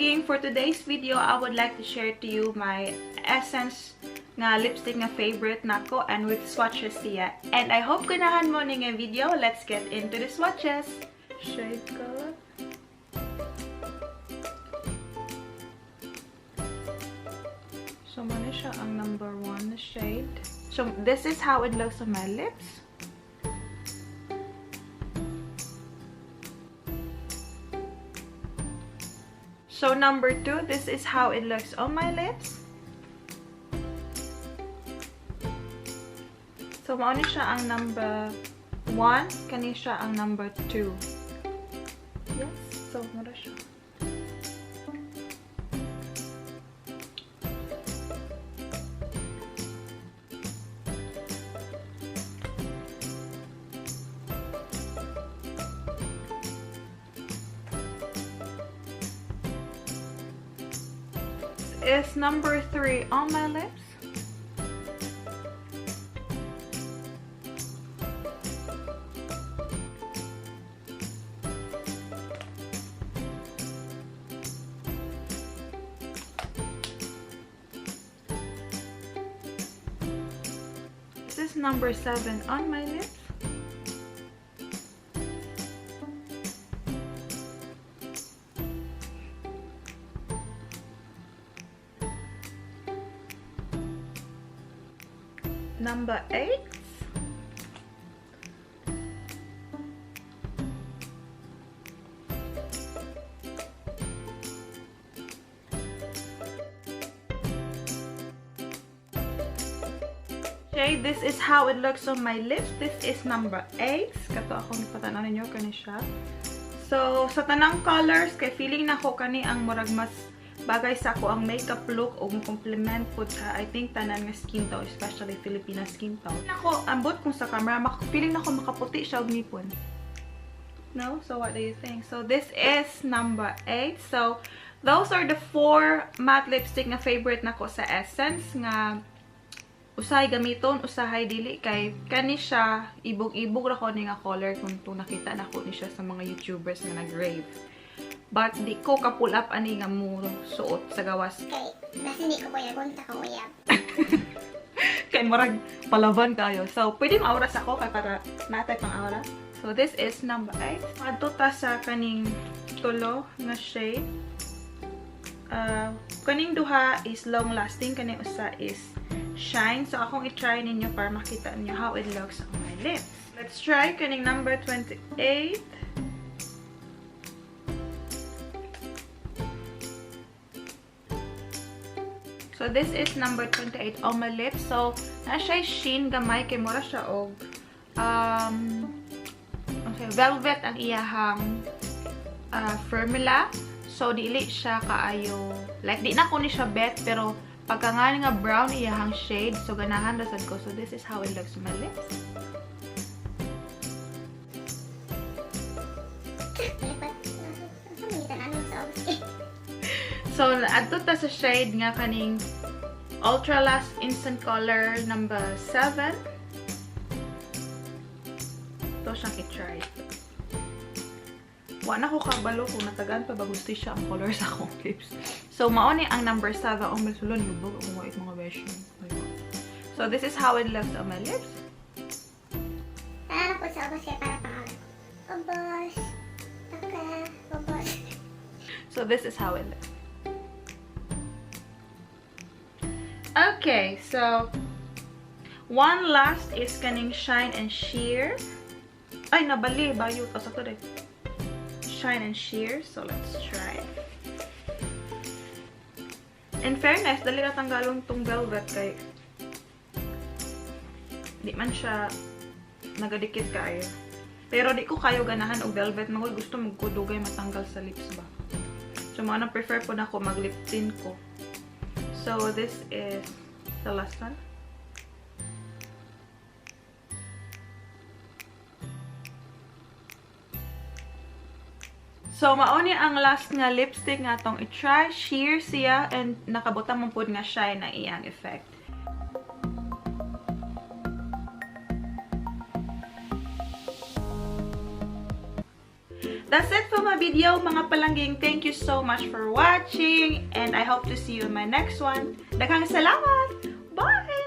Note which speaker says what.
Speaker 1: Naging, for today's video, I would like to share to you my Essence nga lipstick nga favorite nako and with swatches siya. And I hope ganahan mo ni nga video. Let's get into the swatches. Shade color. So, mao ni siya ang number 1 shade. So, this is how it looks on my lips. So, number 2, this is how it looks on my lips. So, mao ni siya ang number 1, kani siya ang number 2. Yes, so, mura siya. Is number 3 on my lips. This is number 7 on my lips. Number 8. Okay, this is how it looks on my lips. This is number 8. Kato akong ipatan-aw ninyo kani siya. So, sa tanang colors, kay feeling nako kani ang murag mas bagay sa ako ang makeup look o compliment po sa I think tanan nga skin tone, especially Filipina skin tone. Nako, ambot kung sa camera, feeling nako makaputi siya og ngipon. No? So what do you think? So this is number 8. So those are the 4 matte lipstick nga favorite nako sa Essence nga usahay gamiton, usahay dili kay kani siya ibog-ibog ra ko ni nga color kung nakita nako ni siya sa mga YouTubers nga nag-rave. But di ko ka-pull up ani nga mo suot sa gawas.
Speaker 2: Kay basta di ko kuyagon ta kong uyab.
Speaker 1: Kay murag palaban kayo. So pwede maoras ako kay para natay pang aura. So this is number 8. Adto ta sa kaning tulo nga shade. Kaning duha is long lasting, kaning usa is shine. So akong i-try ninyo para makita niyo how it looks on my lips. Let's try kaning number 28. So, this is number 28 on my lips. So, na siya sheen gamay kay mura siya og okay, velvet ang iyahang formula. So, dili siya kaayo, like di na ko ni siya bet pero pagka nga brown iyahang shade, so ganahan ra sad ko. So, this is how it looks on my lips. So, adto ta sa shade nga kaning Ultra Last Instant Color number 7. Ito siyang i-try. Wa na ko kabalo kung natagaan pa ba gusto siya ang color sa akong lips. So, mao ni ang number 7. Oh, may sulon. Lubog akong white mga beshi. So, this is how it looks on my lips.
Speaker 2: Tara na po sa ubos kaya para pangalan. Ubos. Taka. Ubos.
Speaker 1: So, this is how it looks. Okay, so one last is kaning Shine and Sheer. Ay, nabali, bayot. O, sa to rin. Shine and Sheer. So, let's try. In fairness, dali na tanggalon tong velvet kay di man siya nagadikit kayo. Pero di ko kayo ganahan og velvet. Magul gusto magkudugay matanggal sa lips ba. So, mga na prefer po na ako mag lip tint ko. So, this is the last one. So, mao ni ang last nga lipstick nga atong i-try. Sheer siya and nakabutang man pud nga shine na iyang effect. That's it for my video, mga palangging. Thank you so much for watching and I hope to see you in my next one. Daghang salamat! Bye!